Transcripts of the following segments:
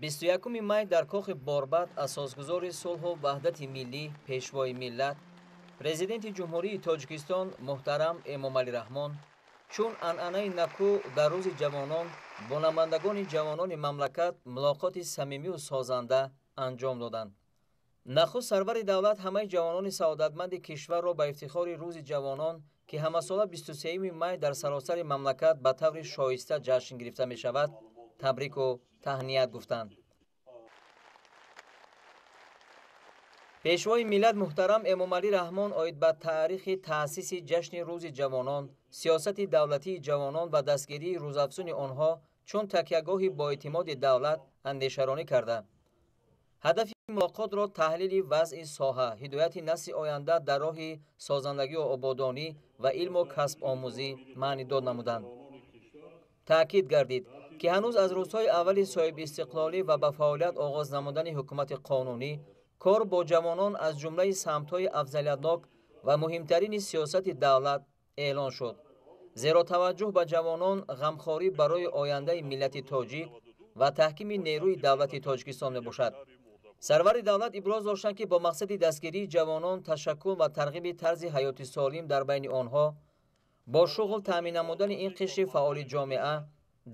21 май дар кохи Борбад асосгузори сулҳу ваҳдати миллӣ, пешвои миллат, Президенти Ҷумҳурии Тоҷикистон муҳтарам Эмомалӣ Раҳмон чун анъанаи накӯ дар рӯзи ҷавонон бо намояндагони ҷавонони мамлакат мулоқоти самимию созанда анҷом доданд. Нахуст сарвари давлат ҳамаи ҷавонони саодатманди кишварро ба ифтихори рӯзи ҷавонон, ки ҳамасола 23 май дар саросари мамлакат ба таври шоиста ҷашн гирифта мешавад, табрику таҳният гуфтанд. Пешвои миллат муҳтарам Эмомалӣ Раҳмон оид ба таърихи таъсиси ҷашни рӯзи ҷавонон, сиёсати давлатии ҷавонон ва дастгирии рӯзафзуни онҳо чун такягоҳи боэътимоди давлат андешаронӣ карда, ҳадафи мулоқотро таҳлили вазъи соҳа, ҳидояти насли оянда дар роҳи созандагию ободонӣ ва илму касбомӯзӣ маънидод намуданд. Таъкид гардид, ки ҳанӯз аз рӯзҳои аввали соҳибистиқлолӣ ва ба фаъолият оғоз намудани ҳукумати қонунӣ кор бо ҷавонон аз ҷумлаи самтҳои афзалиятнок ва муҳимтарини сиёсати давлат эълон шуд. Зеро таваҷҷӯҳ ба ҷавонон ғамхорӣ барои ояндаи миллати тоҷик ва таҳкими нерӯи давлати Тоҷикистон мебошад. Сарвари давлат иброз доштанд, ки бо мақсади дастгирии ҷавонон, ташаккул ва тарғиби тарзи ҳаёти солим дар байни онҳо, бо шуғл таъмин намудани ин қишри фаъоли ҷомеа,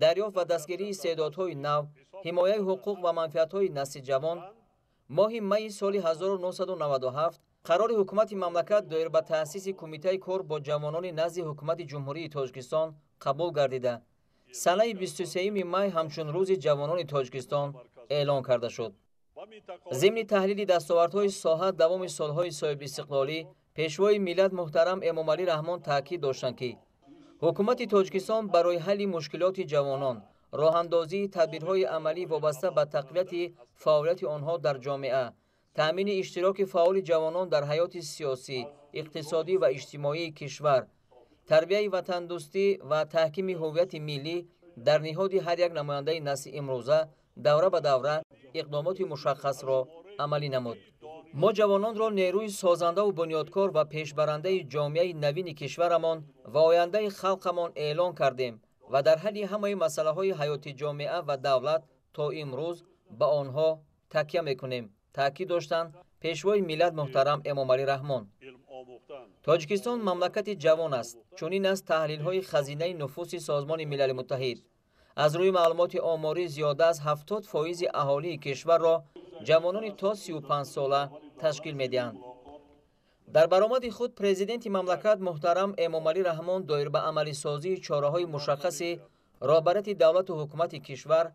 дарёфт ва дастгирии истеъдодҳои нав, ҳимояи ҳуқуқ ва манфиатҳои насли ҷавон, моҳи майи соли 1997 қарори ҳукумати мамлакат доир ба таъсиси Кумитаи кор бо ҷавонони назди Ҳукумати Ҷумҳурии Тоҷикистон қабул гардида, санаи 23 май ҳамчун рӯзи ҷавонони Тоҷикистон эълон карда шуд. Зимни таҳлили дастовардҳои соҳа давоми солҳои соҳибистиқлолӣ, пешвои миллат муҳтарам Эмомалӣ Раҳмон таъкид доштанд, ки ҳукумати Тоҷикистон барои ҳалли мушкилоти ҷавонон, роҳандозии тадбирҳои амалӣ вобаста ба тақвияти фаъолияти онҳо дар ҷомеа, таъмини иштироки фаъоли ҷавонон дар ҳаёти сиёсӣ, иқтисодӣ ва иҷтимоии кишвар, тарбияи ватандӯстӣ ва таҳкими ҳуввияти миллӣ дар ниҳоди ҳар як намояндаи насли имрӯза давра ба давра иқдомоти мушаххасро амалӣ намуд. Мо ҷавононро нерӯи созандаву бунёдкор ва пешбарандаи ҷомеаи навини кишварамон ва ояндаи халқамон эълон кардем ва дар ҳалли ҳамаи масъалаҳои ҳаёти ҷомеа ва давлат то имрӯз ба онҳо такя мекунем, таъкид доштанд пешвои миллат муҳтарам Эмомалӣ Раҳмон. Тоҷикистон мамлакати ҷавон аст. Чунин аст таҳлилҳои хазинаи нуфуси Созмони Милали Муттаҳид. Аз рӯи маълумоти оморӣ зиёда аз 70% аҳолии кишварро ҷавонони то 35 сола ташкил медиҳанд. Дар баромади худ президенти мамлакат муҳтарам Эмомалӣ Раҳмон доир ба амалисозии чораҳои мушаххаси роҳбарияти давлату ҳукумати кишвар,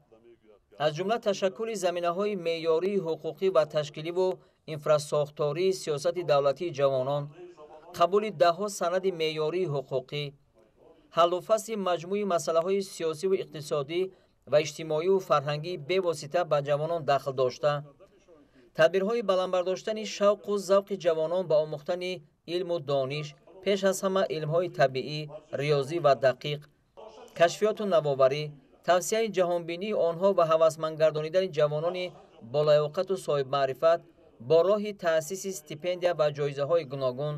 аз ҷумла ташаккули заминаҳои меъёрии ҳуқуқӣ ва ташкиливу инфрасохтории сиёсати давлатии ҷавонон, қабули даҳҳо санади меъёрии ҳуқуқӣ, ҳаллу фасли маҷмӯи масъалаҳои сиёсиву иқтисодӣ ва иҷтимоию фарҳангии бевосита ба ҷавонон дахл дошта, тадбирҳои баландбардоштани шавқу завқи ҷавонон ба омӯхтани илму дониш, пеш аз ҳама илмҳои табиӣ, риёзӣ ва дақиқ, кашфиёту навоварӣ, тавсияи ҷаҳонбинии онҳо ва ҳавасмандгардонидани ҷавонони болаёқату соҳибмаърифат бо роҳи таъсиси стипендия ва ҷоизаҳои гуногун,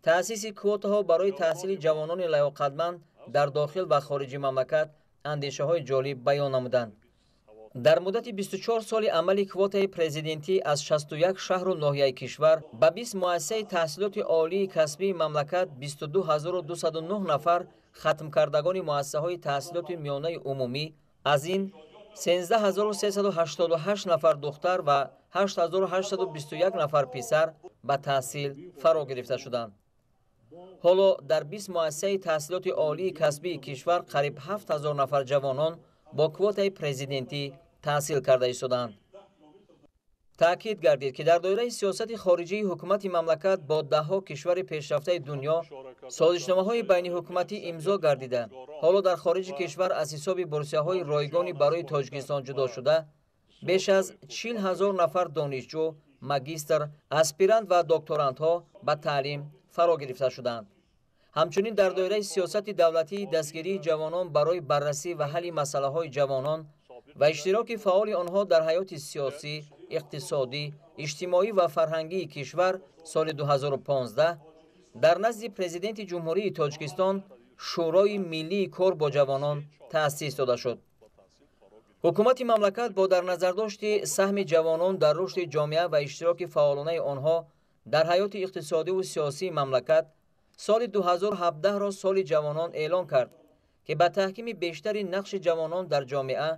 таъсиси квотаҳо барои таҳсили ҷавонони лаёқатманд дар дохил ва хориҷи мамлакат андешаҳои ҷолиб баён намуданд. Дар муддати 24 соли амали квотаи президентӣ аз 61 шаҳру ноҳияи кишвар ба 20 муассисаи таҳсилоти олии касбии мамлакат 22 209 нафар хатмкардагони муассисаҳои таҳсилоти миёнаи умумӣ, аз ин 13 388 нафар духтар ва 8821 нафар писар ба таҳсил фаро гирифта шуданд. Ҳоло дар 20 муассисаи таҳсилоти олии касбии кишвар қариб 7000 нафар ҷавонон бо квотаи президентӣ таҳсил карда истодаанд. Таъкид гардид, ки дар доираи сиёсати хориҷии ҳукумати мамлакат бо даҳҳо кишвари пешрафтаи дунё созишномаҳои байниҳукуматӣ имзо гардида, ҳоло дар хориҷи кишвар аз ҳисоби бурсияҳои ройгони барои Тоҷикистон ҷудо шуда беш аз 40 000 нафар донишҷӯ, магистр, аспирант ва докторантҳо ба таълим фаро гирифта шудаанд. Ҳамчунин дар доираи сиёсати давлатии дастгирии ҷавонон барои баррасӣ ва ҳалли масъалаҳои ҷавонон ва иштироки фаъоли онҳо дар ҳаёти сиёсӣ, иқтисодӣ, иҷтимоӣ ва фарҳангии кишвар соли 2015 дар назди Президенти Ҷумҳурии Тоҷикистон Шӯрои миллии кор бо ҷавонон таъсис дода шуд. Ҳукумати мамлакат бо дар назардошти саҳми ҷавонон дар рушди ҷомеа ва иштироки фаъолонаи онҳо дар ҳаёти иқтисодиву сиёсии мамлакат соли 2017-ро соли ҷавонон эълон кард, ки ба таҳкими бештари нақши ҷавонон дар ҷомеа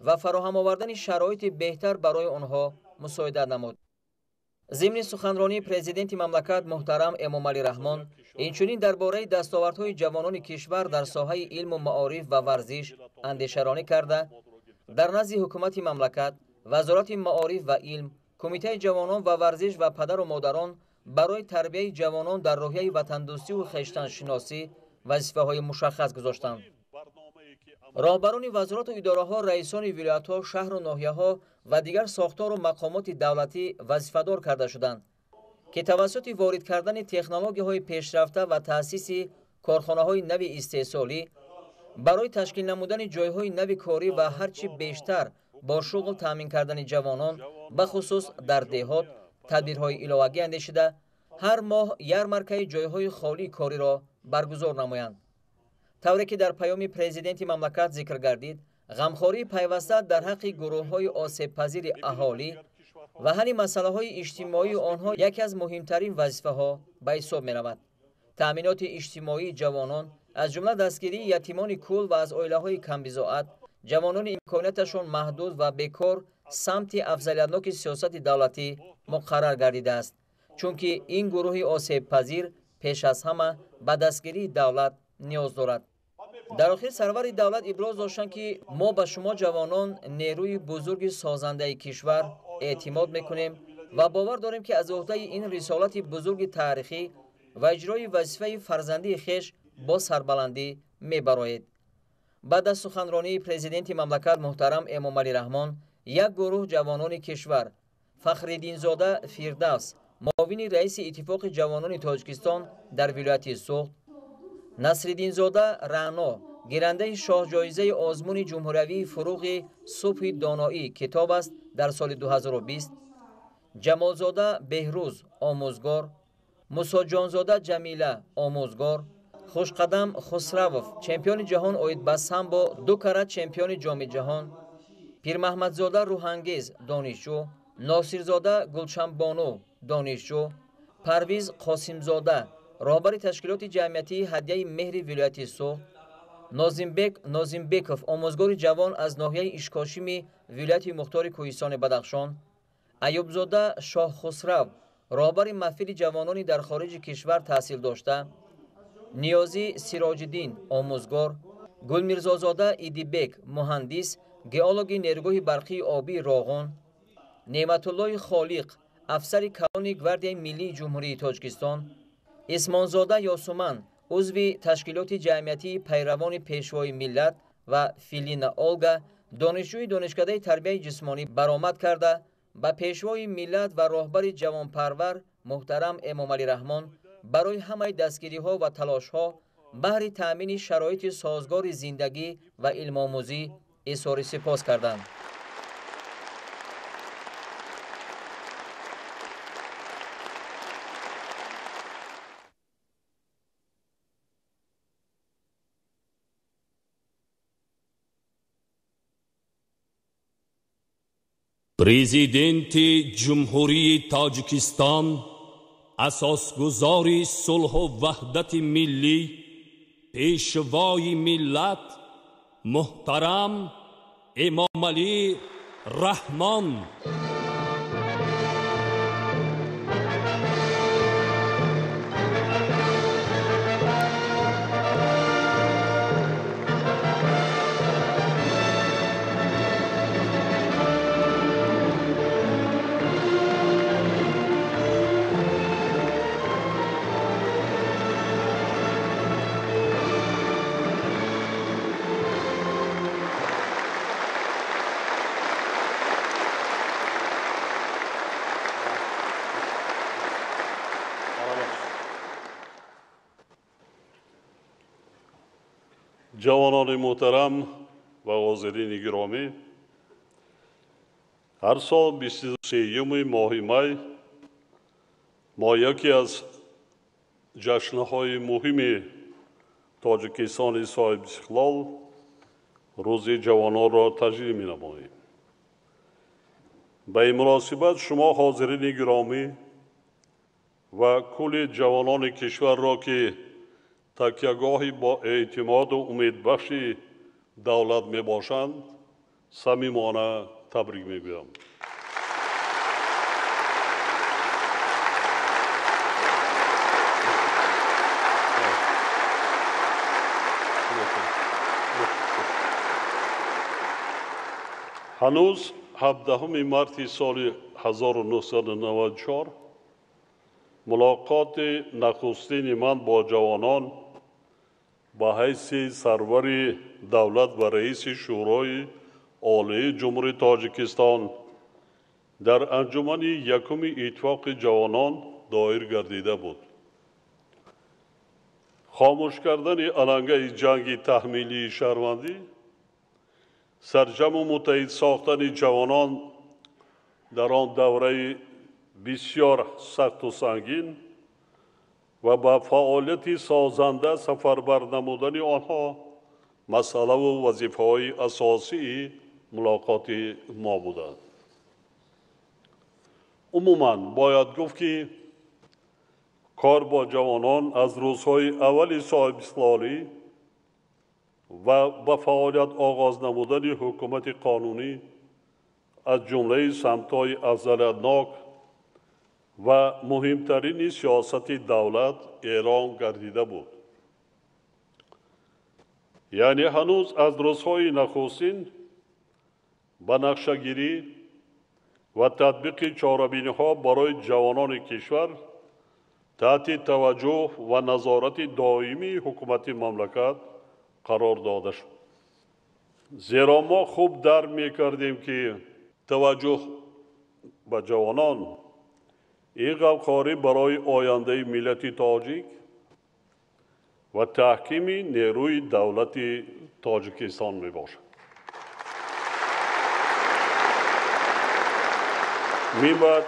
ва фароҳам овардани шароити беҳтар барои онҳо мусоидат намуд. Зимни суханронии президенти мамлакат муҳтарам Эмомалӣ Раҳмон инчунин дар бораи дастовардҳои ҷавонони кишвар дар соҳаи илму маориф ва варзиш андешаронӣ карда, дар назди ҳукумати мамлакат, Вазорати маориф ва илм, Кумитаи ҷавонон ва варзиш ва падару модарон барои тарбияи ҷавонон дар рӯҳияи ватандӯстиву хештаншиносӣ вазифаҳои мушаххас гузоштанд. Роҳбарони вазорату идораҳо, раисони вилоятҳо, шаҳру ноҳияҳо ва дигар сохтору мақомоти давлатӣ вазифадор карда шуданд, ки тавассути ворид кардани технологияҳои пешрафта ва таъсиси корхонаҳои нави истеҳсолӣ барои ташкил намудани ҷойҳои нави корӣ ва ҳарчи бештар бо шуғл таъмин кардани ҷавонон, бахусус дар деҳот, тадбирҳои иловагӣ андешида, ҳар моҳ ярмаркаи ҷойҳои холии кориро баргузор намоянд. Тавре ки дар паёми президенти мамлакат зикр гардид, ғамхории пайваста дар ҳаққи гурӯҳҳои осебпазири аҳолӣ ва ҳалли масъалаҳои иҷтимоии онҳо яке аз муҳимтарин вазифаҳо ба ҳисоб меравад. Таъминоти иҷтимоии ҷавонон, аз ҷумла дастгирии ятимони кул ва аз оилаҳои камбизоат, ҷавонони имконияташон маҳдуд ва бекор самти афзалиятноки сиёсати давлатӣ муқаррар гардидааст, чунки ин гурӯҳи осебпазир пеш аз ҳама ба дастгирии давлат ниёз дорад. Дар охир сарвари давлат иброз доштанд, ки мо ба шумо ҷавонон, нерӯи бузурги созандаи кишвар, эътимод мекунем ва бовар дорем, ки аз уҳдаи ин рисолати бузурги таърихӣ ва иҷрои вазифаи фарзандии хеш бо сарбаландӣ мебароед. Баъд аз суханронии президенти мамлакат муҳтарам Эмомалӣ Раҳмон як гурӯҳ ҷавонони кишвар Фахриддинзода Фирдавс, муовини раиси Иттифоқи ҷавонони Тоҷикистон дар вилояти Суғд, Насриддинзода Раъно, гирандаи шоҳҷоизаи озмуни ҷумҳуриявии фуруғи субҳи доноӣ китоб аст дар соли 2020, Ҷамолзода Беҳрӯз, омӯзгор, Мусоҷонзода Ҷамила, омӯзгор, Хушқадам Хусравов, чемпиони ҷаҳон оид ба самбо, 2 карат чемпиони ҷоми ҷаҳон, Пирмаҳмадзода Рӯҳангез, донишҷӯ, Носирзода Гулшанбону, донишҷӯ, Парвиз Қосимзода, роҳбари ташкилоти ҷамъиятии ҳадияи меҳри вилояти Суғд, Нозимбек Нозимбеков, омӯзгори ҷавон аз ноҳияи Ишкошими вилояти мухтори Кӯҳистони Бадахшон, Аюбзода Шоҳхусрав, роҳбари маҳфили ҷавонони дар хориҷи кишвар таҳсил дошта, Ниёзӣ Сироҷиддин, омӯзгор, Гулмирзозода Идибек, муҳандис, геологи нерӯгоҳи барқии обии Роғун, Неъматуллои Холиқ, афсари калони Гвардияи миллии Ҷумҳурии Тоҷикистон, Исмонзода Ёсуман, узви ташкилоти ҷамъиятии пайравони пешвои миллат ва Филина Олга, донишҷӯи донишкадаи тарбияи ҷисмонӣ баромад карда, ба пешвои миллат ва роҳбари ҷавонпарвар муҳтарам Эмомалӣ Раҳмон барои ҳамаи дастгириҳо ва талошҳо баҳри таъмини шароити созгори зиндагӣ ва илмомӯзӣ изҳори сипос карданд. Президенти Ҷумҳурии Тоҷикистон, асосгузори сулҳу ваҳдати миллӣ, пешвои миллат муҳтарам Эмомалӣ Раҳмон. Ҷавонони муҳтарам ва ҳозирини гиромӣ, ҳар сол 23 моҳи май мо яке аз ҷашнҳои муҳими Тоҷикистони соҳибистиқлол, Рӯзи ҷавононро таҷлил менамоем. Ба ин муносибат шумо ҳозирини гиромӣ ва кулли ҷавонони кишварро, ки такягоҳи бо эътимоду умедбахши давлат мебошанд, самимона табрик мегӯям. Ҳанӯз 17 марти соли 1994 мулоқоти нахустини ман бо ҷавонон ба ҳайси сарвари давлат ва раиси Шӯрои Олии Ҷумҳурии Тоҷикистон дар анҷумани якуми Иттифоқи ҷавонон доир гардида буд. Хомӯш кардани алангаи ҷанги таҳмилии шаҳрвандӣ, сарҷаму муттаҳид сохтани ҷавонон дар он давраи бисёр сахту сангин ва ба фаъолияти созанда сафарбар намудани онҳо масъалаву вазифаҳои асосии мулоқоти мо буданд. Умуман бояд гуфт, ки кор бо ҷавонон аз рӯзҳои аввали соҳибистиқлолӣ ва ба фаъолият оғоз намудани ҳукумати қонунӣ аз ҷумлаи самтҳои афзалиятнок ва муҳимтарини сиёсати давлат эълон гардида буд. Яъне ҳанӯз аз рӯзҳои нахустин ба нақшагирӣ ва татбиқи чорабиниҳо барои ҷавонони кишвар таҳти таваҷҷӯҳ ва назорати доимии ҳукумати мамлакат қарор дода шуд. Зеро мо хуб дарк мекардем, ки таваҷҷӯҳ ба ҷавонон ин ғамхорӣ барои ояндаи миллати тоҷик ва таҳкими нерӯи давлати Тоҷикистон мебошад. Мебаъд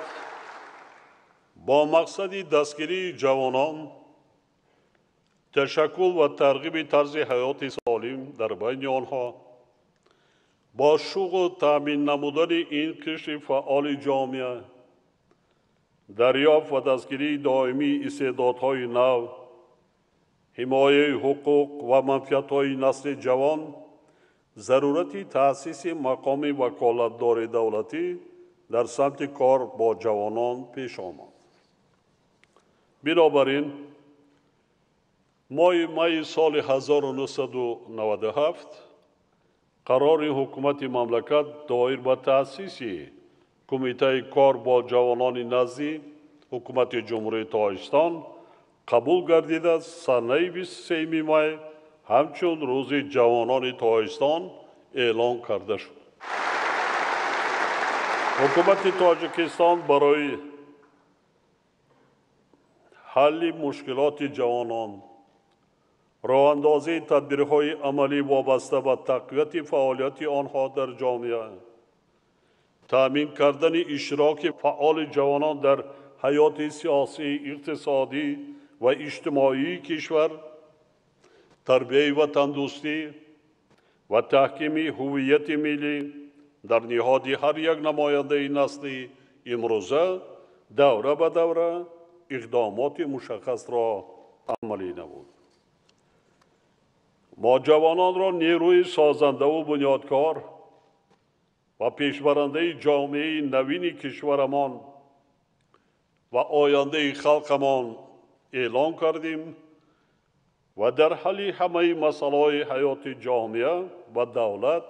бо мақсади дастгирии ҷавонон, ташаккул ва тарғиби тарзи ҳаёти солим дар байни онҳо, бо шуғлу таъмин намудани ин қишри фаъоли ҷомеа, дарёфт ва дастгирии доимии истеъдодҳои нав, ҳимояи ҳуқуқ ва манфиатҳои насли ҷавон, зарурати таъсиси мақоми ваколатдори давлатӣ дар самти кор бо ҷавонон пеш омад. Бинобар ин моҳи майи соли 1997 қарори ҳукумати мамлакат доир ба таъсиси Кумитаи кор бо ҷавонони назди ҳукумати Ҷумҳурии Тоҷикистон қабул гардида, санаи 23 май ҳамчун Рӯзи ҷавонони Тоҷикистон эълон карда шуд. Ҳукумати Тоҷикистон барои ҳалли мушкилоти ҷавонон, роҳандозии тадбирҳои амалӣ вобаста ба тақвияти фаъолияти онҳо дар ҷомеа, таъмин кардани иштироки фаъоли ҷавонон дар ҳаёти сиёсӣ, иқтисодӣ ва иҷтимоии кишвар, тарбияи ватандӯстӣ ва таҳкими ҳуввияти миллӣ дар ниҳоди ҳар як намояндаи насли имрӯза давра ба давра иқдомоти мушаххасро амалӣ намуд. Мо ҷавононро нерӯи созандаву бунёдкор ва пешбарандаи ҷомеаи навини кишварамон ва ояндаи халқамон эълон кардем ва дар ҳалли ҳамаи масъалаҳои ҳаёти ҷомеа ва давлат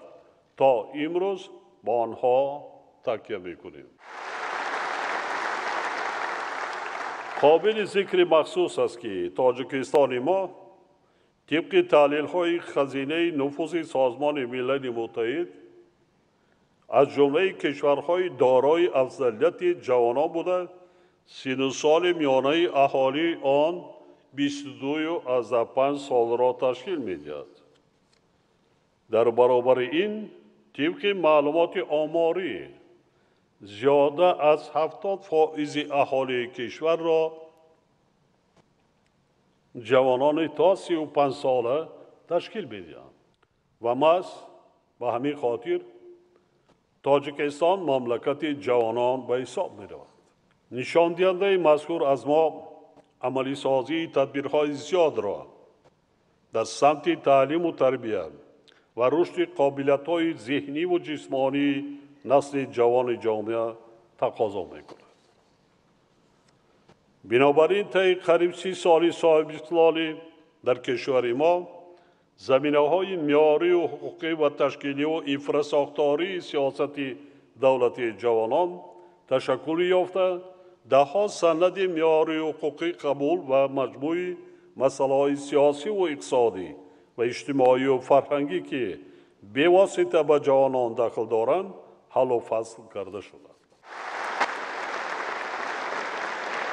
то имрӯз ба онҳо такя мекунем. Қобили зикри махсус аст, ки Тоҷикистони мо тибқи таҳлилҳои хазинаи нуфузи Созмони Милали Муттаҳид аз ҷумлаи кишварҳои дорои афзалияти ҷавонон буда, сину соли миёнаи аҳолии он 22,5 солро ташкил медиҳад. Дар баробари ин, тибқи маълумоти оморӣ, зиёда аз 70% аҳолии кишварро ҷавонони то 35 сола ташкил медиҳанд ва маҳз Ба ҳамин хотир Тоҷикистон мамлакати ҷавонон ба ҳисоб меравад. Нишондиҳандаи мазкур аз мо амалисозии тадбирҳои зиёдро дар самти таълиму тарбия ва рушди қобилиятҳои зеҳниву ҷисмонии насли ҷавони ҷомеа тақозо мекунад. Бинобар ин таи қариб 30 соли соҳибистиқлолӣ дар кишвари мо заминаҳои меъёриву ҳуқуқӣ ва ташкиливу инфрасохтории сиёсати давлатии ҷавонон ташаккул ёфта, даҳҳо санади меъёриву ҳуқуқӣ қабул ва маҷмӯи масъалаҳои сиёсиву иқтисодӣ ва иҷтимоию фарҳангӣ, ки бевосита ба ҷавонон дахл доранд, ҳаллу фасл карда шуданд.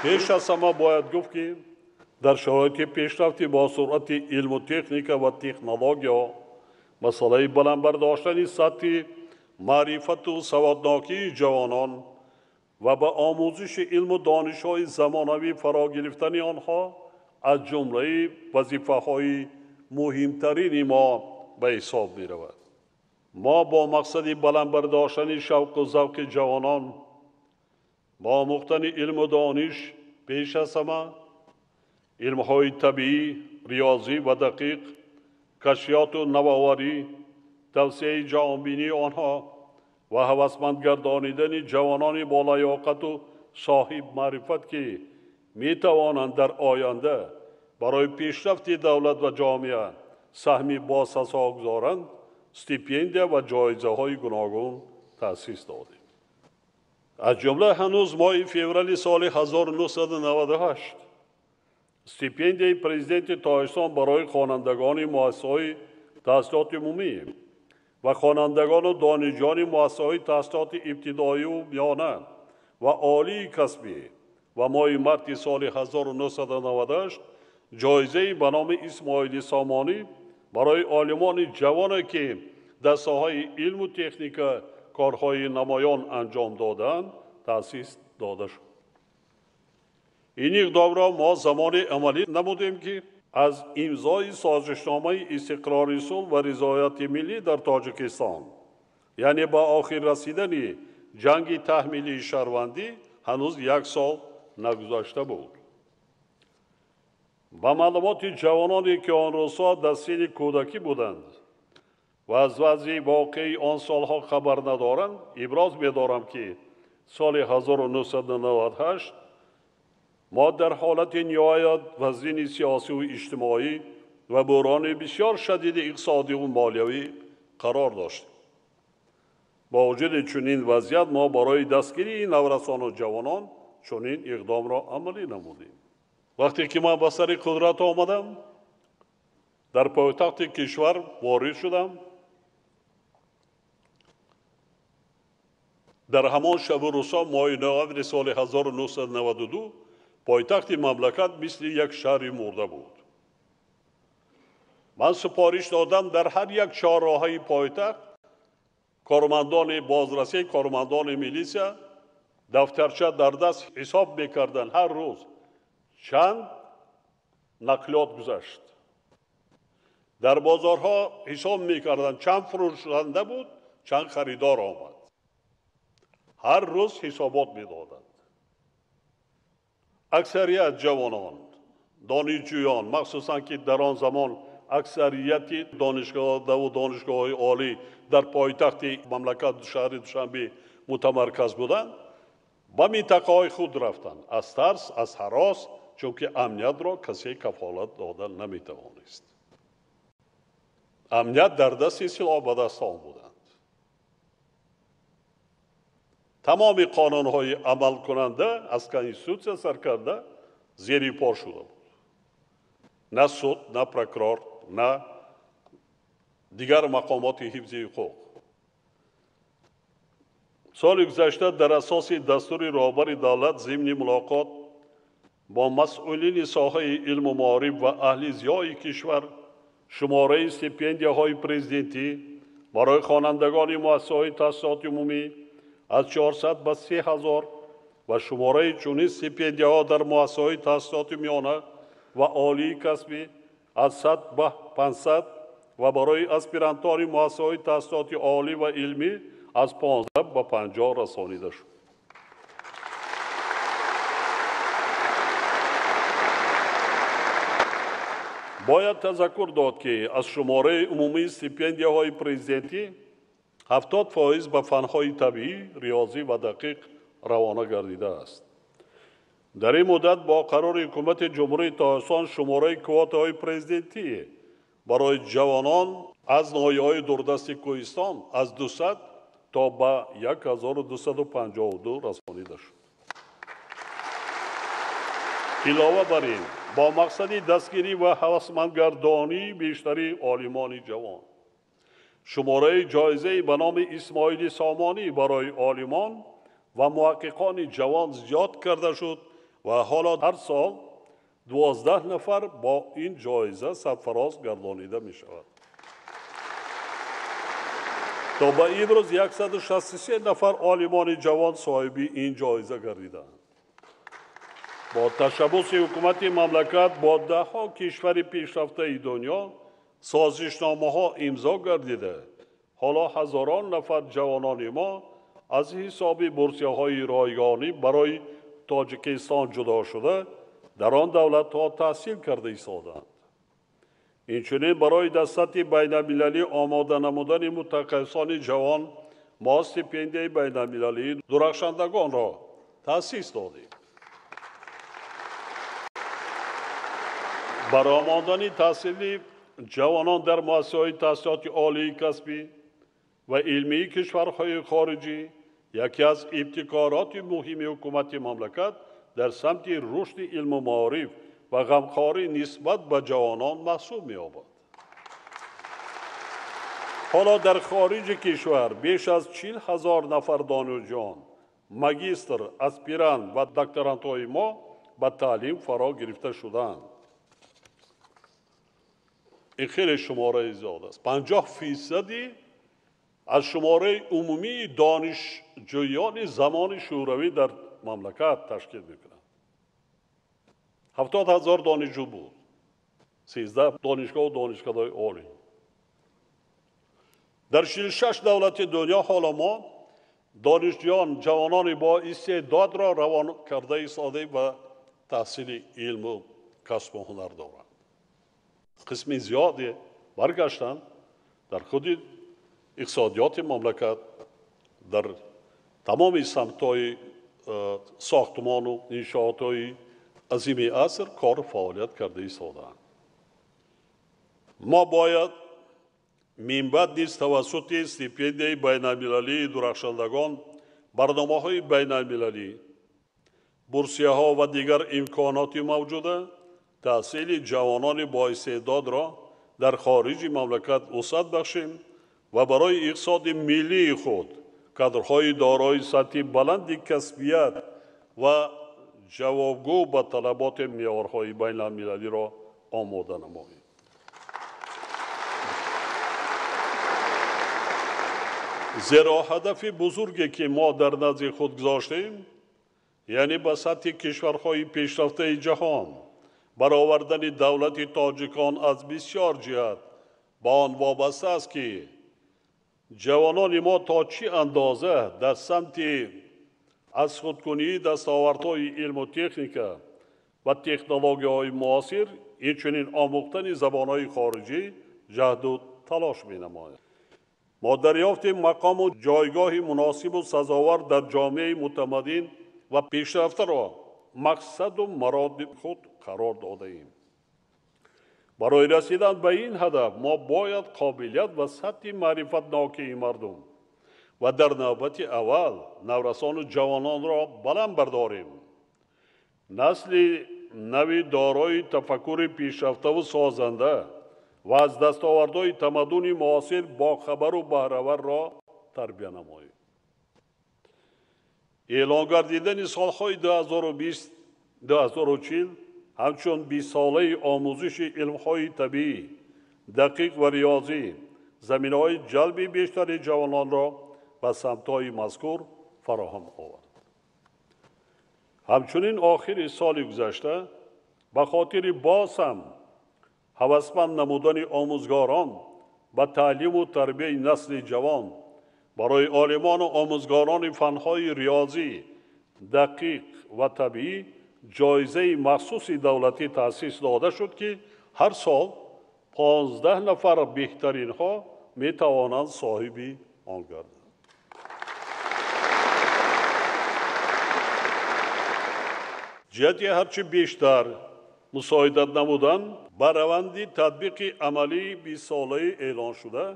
Пеш аз ҳама бояд гуфт, ки дар шароити пешрафти бо суръати илму техника ва технология масъалаи баланд бардоштани сатҳи маърифату саводнокии ҷавонон ва ба омӯзиши илму донишҳои замонавӣ фаро гирифтани онҳо аз ҷумлаи вазифаҳои муҳимтарини мо ба ҳисоб меравад. Мо бо мақсади баланд бардоштани шавқу завқи ҷавонон бо омӯхтани илму дониш пеш аз ҳама илмҳои табиӣ, риёзӣ ва дақиқ, кашфиёту навоварӣ, тавсияи ҷаҳонбинии онҳо ва ҳавасманд гардонидани ҷавонони болаёқату соҳибмаърифат, ки метавонанд дар оянда барои пешрафти давлат ва ҷомеа саҳми босазо гузоранд, стипендия ва ҷоизаҳои гуногун таъсис додем. Аз ҷумла ҳанӯз моҳи феврали соли 1998 стипендияи президенти Тоҷикистон барои хонандагони муассисаҳои таҳсилоти умумӣ ва хонандагону донишҷӯёни муассисаҳои таҳсилоти ибтидоию миёна ва олии касбӣ ва моҳи марти соли 1998 ҷоизаи ба номи Исмоили Сомонӣ барои олимони ҷавоне, ки дар соҳаи илму техника корҳои намоён анҷом додаанд, таъсис дода шуд. Ин иқдомро мо замоне амалӣ намудем, ки аз имзои созишномаи истиқрори сулҳ ва ризояти миллӣ дар Тоҷикистон, яъне ба охир расидани ҷанги таҳмилии шаҳрвандӣ, ҳанӯз як сол нагузашта буд. Ба маълумоти ҷавононе, ки он рӯзҳо дар синни кӯдакӣ буданд ва аз вазъи воқеии он солҳо хабар надоранд, иброз медорам, ки соли 1998 мо дар ҳолати ниҳоят вазъини сиёсиву иҷтимоӣ ва буҳрони бисёр шадиди иқтисодиву молиявӣ қарор доштем. Бо вуҷуди чунин вазъият мо барои дастгирии наврасону ҷавонон чунин иқдомро амалӣ намудем. Вақте ки ман ба сари қудрат омадам, дар пойтахти кишвар ворид шудам. Дар ҳамон шабу рӯзҳо моҳи ноябри соли 1992 пойтахти мамлакат мисли як шаҳри мурда буд. Ман супориш додам дар ҳар як чорроҳаи пойтахт кормандони бозрасӣ, кормандони милисия дафтарча дар даст ҳисоб мекарданд ҳар рӯз чанд нақлиёт гузашт. Дар бозорҳо ҳисоб мекарданд чанд фурӯшанда буд, чанд харидор омад. Ҳар рӯз ҳисобот медоданд. Аксарият ҷавонон, донишҷӯён, махсусан ки дар он замон аксарияти донишгоҳу донишгоҳҳои олӣ дар пойтахти мамлакат шаҳри Душанбе мутамарказ буданд, ба минтақаҳои худ рафтанд. Аз тарс, аз ҳарос, чунки амниятро касе кафолат дода наметавонист. Амният дар дасти силоҳбадастон буданд. Тамоми қонунҳои амалкунанда аз конститутсия сар карда зери по шуда буд. На суд, на прокурор, на дигар мақомоти ҳифзи ҳуқуқ. Соли гузашта дар асоси дастури роҳбари давлат зимни мулоқот бо масъулини соҳаи илму маориф ва аҳли зиёи кишвар шумораи стипендияҳои президентӣ барои хонандагони муассисаҳои таҳсилоти умумӣ аз 400 ба 3000 ва шумораи чунин стипендияҳо дар муассисаҳои таҳсилоти миёна ва олии касбӣ аз 100 ба 500 ва барои аспирантони муассисаҳои таҳсилоти олӣ ва илмӣ аз 15 ба 50 расонида шуд. Бояд тазаккур дод, ки аз шумораи умумии стипендияҳои президентӣ 70% ба фанҳои табиӣ, риёзӣ ва дақиқ равона гардидааст. Дар ин муддат бо қарори ҳукумати Ҷумҳурии Тоҷикистон шумораи квотаҳои президентӣ барои ҷавонон аз ноҳияҳои дурдасти Кӯҳистон аз 200 то ба 1252 расонида шуд. Илова бар ин, бо мақсади дастгирӣ ва ҳавасмандгардонии бештари олимони ҷавон, шумораи ҷоизаи ба номи Исмоили Сомонӣ барои олимон ва муҳаққиқони ҷавон зиёд карда шуд ва ҳоло ҳар сол 12 нафар бо ин ҷоиза сарфароз гардонида мешавад. То ба имрӯз 163 нафар олимони ҷавон соҳиби ин ҷоиза гардиданд. Бо ташаббуси ҳукумати мамлакат бо даҳҳо кишвари пешрафтаи дунё созишномаҳо имзо гардида, ҳоло ҳазорон нафар ҷавонони мо аз ҳисоби бурсияҳои ройгонӣ барои Тоҷикистон ҷудо шуда дар он давлатҳо таҳсил карда истоданд. Инчунин барои дар сатҳи байналмилалӣ омода намудани мутахассисони ҷавон мо стипендияи байналмилалии дурахшандагонро таъсис додем. Баромадани таҳсили ҷавонон дар муассисаҳои таҳсилоти олии касбӣ ва илмии кишварҳои хориҷӣ яке аз ибтикороти муҳими ҳукумати мамлакат дар самти рушди илму маориф ва ғамхорӣ нисбат ба ҷавонон маҳсуб меёбад. Ҳоло дар хориҷи кишвар беш аз 40 000 нафар донишҷӯён, магистр, аспирант ва докторантҳои мо ба таълим фаро гирифта шудаанд. Ин хеле шумораи зиёд аст. 50% аз шумораи умумии донишҷӯёни замони шӯравӣ дар мамлакат ташкил мекунанд. 70 000 донишҷӯ буд, 13 донишгоҳу донишкадаҳои олӣ. Дар 46 давлати дунё ҳоло мо донишҷӯён, ҷавонони бо истеъдодро равон карда истодаем ва таҳсили илму касбу ҳунар доранд. Қисми зиёде баргаштанд дар худи иқтисодиёти мамлакат, дар тамоми самтҳои сохтмону иншоотҳои азими аср кору фаъолият карда истодаанд. Мо бояд минбаъд низ тавассути стипендияи байналмилалии дурахшандагон, барномаҳои байналмилалӣ, бурсияҳо ва дигар имконоти мавҷуда таҳсили ҷавонони боистеъдодро дар хориҷи мамлакат вусъат бахшем ва барои иқтисоди миллии худ кадрҳои дорои сатҳи баланди касбият ва ҷавобгӯ ба талаботи меъёрҳои байналмилалиро омода намоем. Зеро ҳадафи бузурге ки мо дар назди худ гузоштем, яъне ба сатҳи кишварҳои пешрафтаи ҷаҳон баровардани давлати тоҷикон аз бисёр ҷиҳат ба он вобаста аст, ки ҷавонони мо то чӣ андоза дар самти аз худкунии дастовардҳои илму техника ва технологияҳои муосир, инчунин омӯхтани забонҳои хориҷӣ ҷаҳду талош менамояд. Мо дарёфти мақому ҷойгоҳи муносибу сазовар дар ҷомеаи мутамаддин ва пешрафтаро мақсаду мароди худ қарор додаем. Барои расидан ба ин ҳадаф мо бояд қобилият ва сатҳи маърифатнокии мардум ва дар навбати аввал наврасону ҷавононро баланд бардорем. Насли нави дорои тафаккури пешрафтаву созанда ва аз дастовардҳои тамаддуни муосир бохабару баҳраварро тарбия намоем. Эълон гардидани солҳои 2020-2040 ҳамчун 20-солаи омӯзиши илмҳои табиӣ, дақиқ ва риёзӣ заминаҳои ҷалби бештари ҷавононро ба самтҳои мазкур фароҳам овард. Ҳамчунин охири соли гузашта ба хотири боз ҳам ҳавасманд намудани омӯзгорон ба таълиму тарбияи насли ҷавон барои олимону омӯзгорони фанҳои риёзӣ, дақиқ ва табиӣ ҷоизаи махсуси давлатӣ таъсис дода шуд, ки ҳар сол 15 нафар беҳтаринҳо метавонанд соҳиби он гарданд. Ҷиҳати ҳарчи бештар мусоидат намудан ба раванди татбиқи амалии 20-солаи эълон шуда,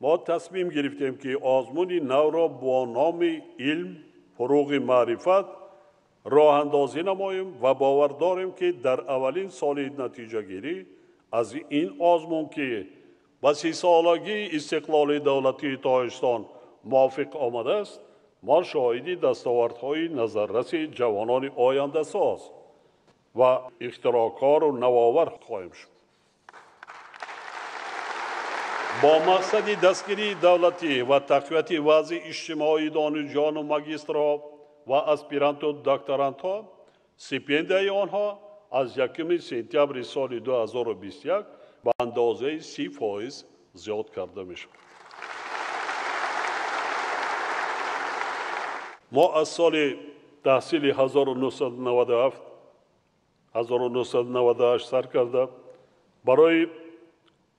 мо тасмим гирифтем, ки озмуни навро бо номи илм, фуруғи маърифат роҳандозӣ намоем ва бовар дорем, ки дар аввалин соли натиҷагирӣ аз ин озмун, ки ба 30-солагии истиқлоли давлатии Тоҷикистон мувофиқ омадааст, мо шоҳиди дастовардҳои назарраси ҷавонони ояндасоз ва ихтироъкору навовар хоҳем шуд. Бо мақсади дастгирии давлатӣ ва тақвияти вазъи иҷтимоии донишҷӯёну магистрҳо ва аспиранту докторантҳо, стипендияи онҳо аз 1 сентябри соли 2021 ба андозаи 30% зиёд карда мешавад. Мо аз соли таҳсили 1997-1998 сар карда барои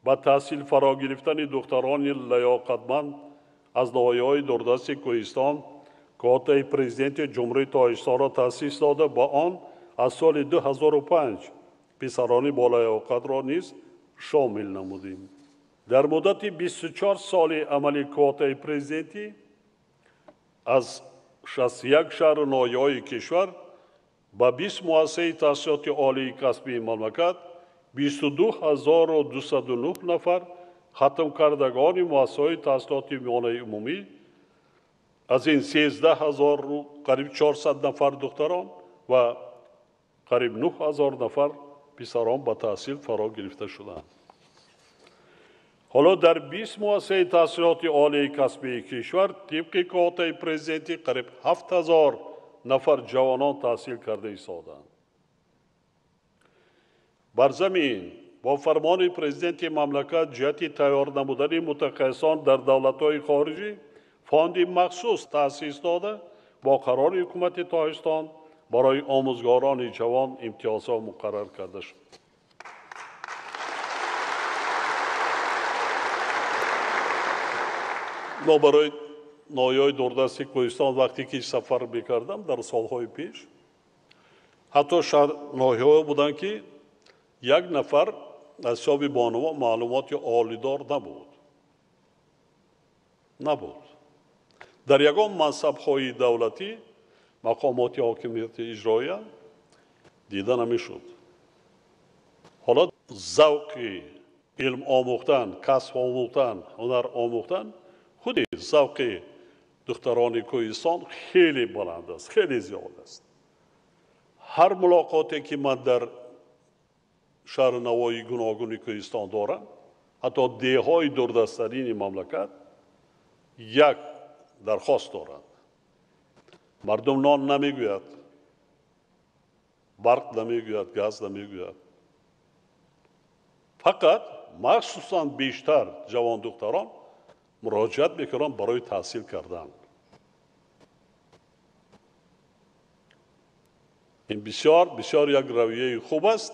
ба таҳсил фаро гирифтани духтарони лаёқатманд аз ноҳияҳои дурдасти Кӯҳистон квотаи президенти Ҷумҳурии Тоҷикистонро таъсис дода, ба он аз соли 2005 писарони болаёқатро низ шомил намудем. Дар муддати 24 соли амали квотаи президентӣ аз 61 шаҳру ноҳияҳои кишвар ба 20 муассисаи таҳсилоти олии касбии мамлакат 22209 нафар хатмкардагони муассисаҳои таҳсилоти миёнаи умумӣ, аз ин 13000 қариб 400 нафар духтарон ва қариб 9000 нафар писарон ба таҳсил фаро гирифта шуданд. Ҳоло дар 20 муассисаи таҳсилоти олии касбии кишвар тибқи квотаи президентӣ қариб 7000 нафар ҷавонон таҳсил карда истоданд. Бар замин бо фармони президенти мамлакат ҷиҳати тайёр намудани мутахассисон дар давлатҳои хориҷӣ фонди махсус таъсис дода, бо қарори ҳукумати Тоҷикистон барои омӯзгорони ҷавон имтиёзҳо муқаррар карда шуд. Мо барои ноҳияҳои дурдасти Кӯҳистон вақте ки сафар мекардам дар солҳои пеш, ҳатто шаҳр ноҳияҳо буданд, ки як нафар аз ҳисоби бонуво маълумоти олидор набуд. Дар ягон мансабҳои давлатӣ мақомоти ҳокимияти иҷроия дида намешуд. Ҳоло завқи илм омӯхтан, касб омӯхтан, ҳунар омӯхтан худи завқи духтарони Кӯҳистон хеле баланд аст, хеле зиёд аст. Ҳар мулоқоте ки ман дар шаҳру навоҳии гуногуни Кӯҳистон дорам, ҳатто деҳҳои дурдасттарини мамлакат, як дархост доранд. Мардум нон намегӯяд, барқ намегӯяд, газ намегӯяд. Фақат махсусан бештар ҷавондухтарон муроҷиат мекунанд барои таҳсил кардан. Ин бисёр бисёр як равияи хуб аст.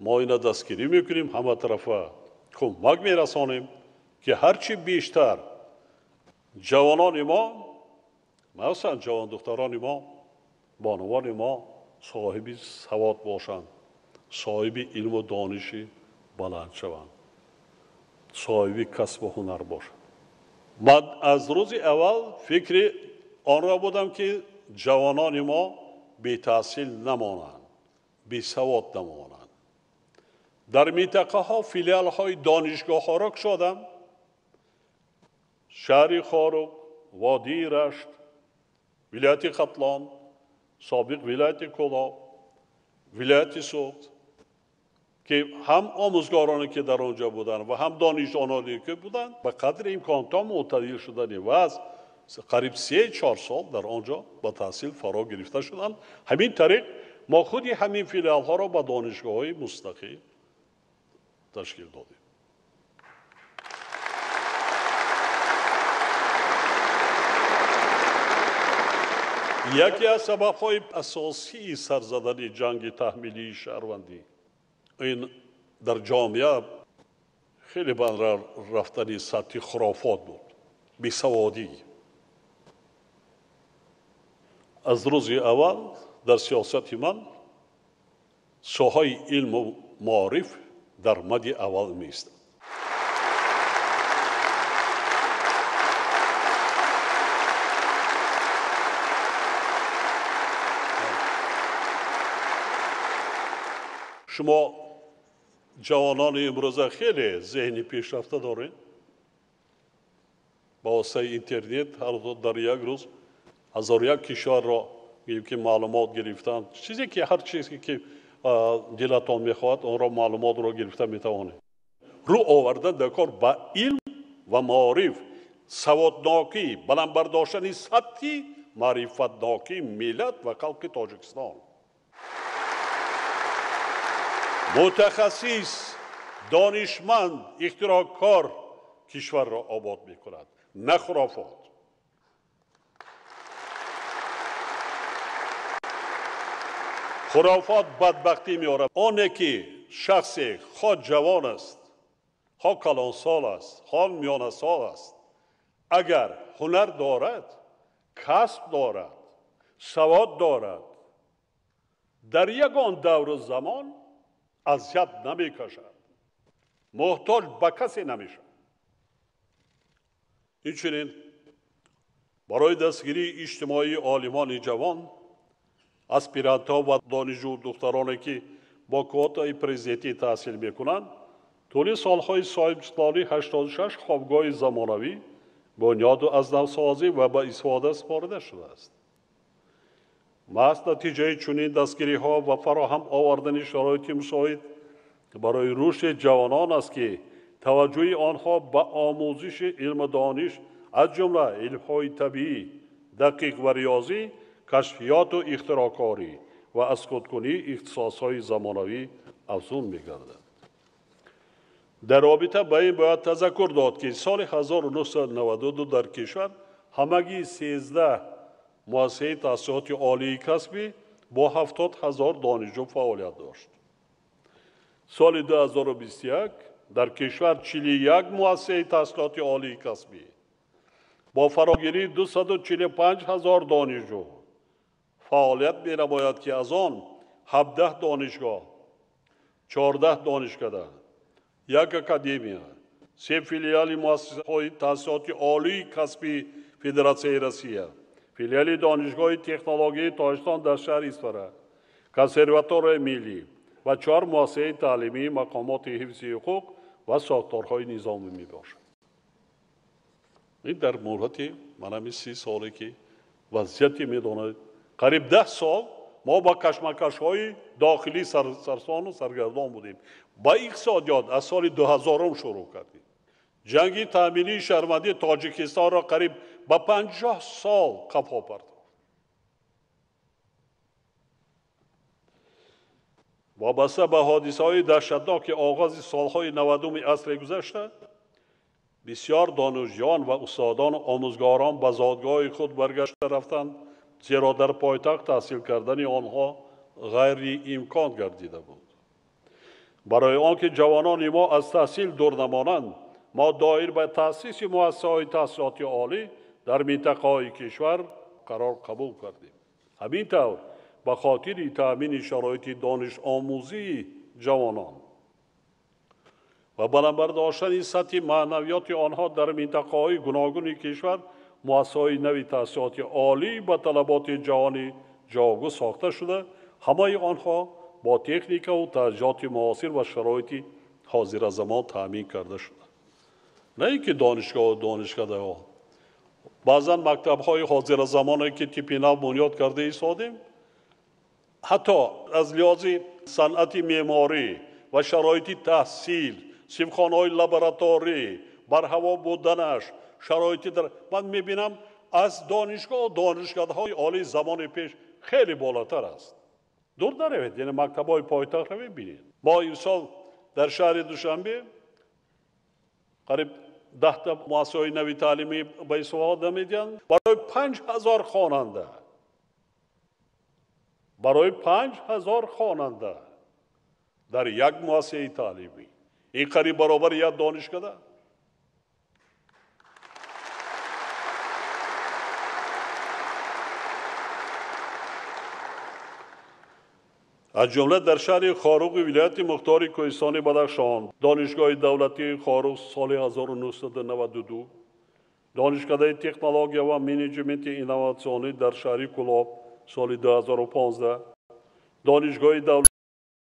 Мо ина дастгирӣ мекунем, ҳама тарафа кӯмак мерасонем, ки ҳарчи бештар ҷавонони мо, махсусан ҷавондухтарони мо, бонувони мо соҳиби савод бошанд, соҳиби илму дониши баланд шаванд, соҳиби касбу ҳунар бошанд. Ман аз рӯзи аввал фикри онро будам, ки ҷавонони мо бетаҳсил намонанд, бесавод намонанд. Дар минтақаҳо филиалҳои донишгоҳҳоро кушодам. Шаҳри Хоруғ, водии Рашт, вилояти Хатлон, собиқ вилояти Кӯлоб, вилояти Суғд, ки ҳам омӯзгороне ки дар он ҷо буданд ва ҳам донишҷӯёне ки буданд, ба қадри имкон то мӯътадил шудани вазъ қариб 3-4 сол дар он ҷо ба таҳсил фаро гирифта шуданд. Ҳамин тариқ мо худи ҳамин филиалҳоро ба донишгоҳҳои мустақил ташкил додем. Яке аз сабабҳои асосии сар задани ҷанги таҳмилии шаҳрвандӣ ин дар ҷомеа хеле банд рафтани сатҳи хурофот буд, бесаводӣ. Аз рӯзи аввал дар сиёсати ман соҳаи илму маориф дар мади аввал меистад. Шумо ҷавонони имрӯза хеле зеҳни пешрафта доред. Ба воситаи интернет ҳар дар як рӯз 1001 кишварро ки маълумот гирифтан, чизе ки ҳар чизе ки дилатон мехоҳад, онро маълумотро гирифта метавонед. Рӯ овардан дар кор ба илм ва маориф, саводнокӣ, баланд бардоштани сатҳи маърифатнокии миллат ва халқи Тоҷикистон. Мутахассис, донишманд, ихтироъкор кишварро обод мекунад, на хурофот. Хурофот бадбахтӣ меорад. Оне ки шахсе хоҳ ҷавон аст, хоҳ калонсол аст, хоҳ миёнасол аст, агар ҳунар дорад, касб дорад, савод дорад, дар ягон давру замон азият намекашад, муҳтоҷ ба касе намешавад. Инчунин барои дастгирии иҷтимоии олимони ҷавон, аспирантҳо ва донишҷӯ духтароне ки бо квотаи президентӣ таҳсил мекунанд, тӯли солҳои соҳибистиқлолӣ 86 хобгоҳи замонавӣ бунёду аз навсозӣ ва ба истифода супорида шудааст. Маҳз натиҷаи чунин дастгириҳо ва фароҳам овардани шароити мусоид барои рушди ҷавонон аст ки таваҷҷӯҳи онҳо ба омӯзиши илму дониш, аз ҷумла илмҳои табиӣ, дақиқ ва риёзӣ, кашфиёту ихтироъкорӣ ва аз худкунии ихтисосҳои замонавӣ афзун мегардад. Дар робита ба ин бояд тазаккур дод ки соли 1992 дар кишвар ҳамагӣ 13 муассисаи таҳсилоти олии касбӣ бо 70 000 донишҷӯ фаъолият дошт. Соли 2021 дар кишвар 41 муассисаи таҳсилоти олии касбӣ бо фарогирии 245 000 донишҷӯ фаъолият менамояд ки аз он 17 донишгоҳ, 14 донишкада, як академия, 3 филиали муассисаҳои таҳсилоти олии касбии Федератсияи Россия, филиали Донишгоҳи технологияи Тоҷикистон дар шаҳри Исфара, консерваторияи миллӣ ва 4 муассисаи таълимии мақомоти ҳифзи ҳуқуқ ва сохторҳои низомӣ мебошад. Ин дар муҳлати манами 30 соле ки вазъияте медонад, қариб 10 сол мо ба кашмакашҳои дохилӣ сарсону саргардон будем. Ба иқтисодиёт аз соли 2000 шурӯъ кардем. Ҷанги таъминии шаҳрвандии Тоҷикистонро қариб ба 50 сол қафо партофт. Вобаста ба ҳодисаҳои даҳшатноки оғози солҳои 90-уми асри гузашта, бисёр донишҷӯён ва устодону омӯзгорон ба зодгоҳи худ баргашта рафтанд, зеро дар пойтахт таҳсил кардани онҳо ғайриимкон гардида буд. Барои он ки ҷавонони мо аз таҳсил дур намонанд, мо доир ба таъсиси муассисаҳои таҳсилоти олӣ дар минтақаҳои кишвар қарор қабул кардем. Ҳамин тавр ба хотири таъмини шароити донишомӯзии ҷавонон ва баланд бардоштани сатҳи маънавиёти онҳо дар минтақаҳои гуногуни кишвар муассисаҳои нави таҳсилоти олӣ ба талаботи ҷаҳонӣ ҷавобгӯ сохта шуда, ҳамаи онҳо бо техникаву таҷҳизоти муосир ва шароити ҳозиразамон таъмин карда шуда. На ин ки донишгоҳу донишкадаҳо, баъзан мактабҳои ҳозиразамоне ки типи нав бунёд карда истодем, ҳатто аз лиҳози санъати меъморӣ ва шароити таҳсил, синфхонаҳои лабораторӣ, барҳаво буданаш, шароити ман мебинам аз донишгоҳу донишкадаҳои олии замони пеш хеле болотар аст. Дур наравед, яъне мактабҳои пойтахтро мебинед. Мо имсол дар шаҳри Душанбе қариб 10 муассисаҳои нави таълимӣ ба истифода медиҳанд барои 5000 хонанда. Барои 5000 хонанда дар як муассисаи таълимӣ. Ин қариб баробари як донишкада. Аз ҷумла дар шаҳри Хоруғи вилояти мухтори Кӯҳистони Бадахшон Донишгоҳи давлатии Хоруғ соли 1992, Донишкадаи технология ва менеҷменти инноватсионӣ дар шаҳри Кӯлоб соли 2015, Донишгоҳи давлатии